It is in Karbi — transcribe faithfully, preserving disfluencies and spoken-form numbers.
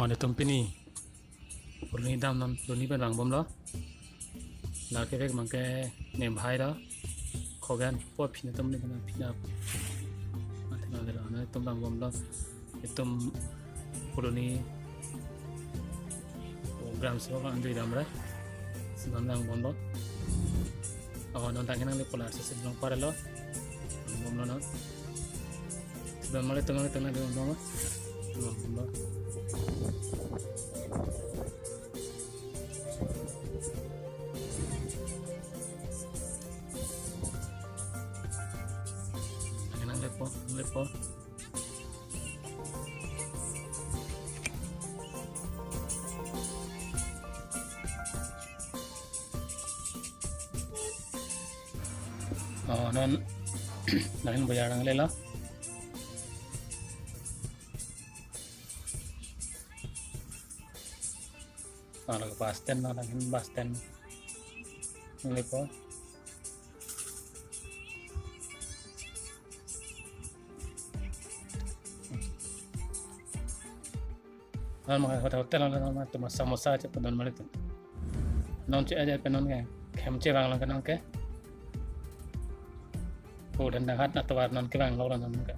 Oh, netum pini Phuloni dam non, Phuloni pen vangbomlo. Dak kevek abangke ne bhai lo. Khogen po phin atum ne kena phin ap. Ante non delo, non netum vangbomlo. Netum Phuloni, oh, Gram Sebak Andri Damra. Si non vangbomlo. Oh, non tangke nanglepo, la si si long parlo. Vangbomlo non. Sudah mulai tengah tengah di vangbomlo. Vangbomlo. Nanglepo, nanglepo. Oh, non, lahin boyar nanglelo. Oh, lake bus stand, non lahin bus stand. Nanglepo. Non ma hotel, hotel, non ma tuma samosa chepudun mali tu. Non che aja pen non ke, hem chevanglo ke non ke. Pu dan danghat atovar non kevanglo non ke.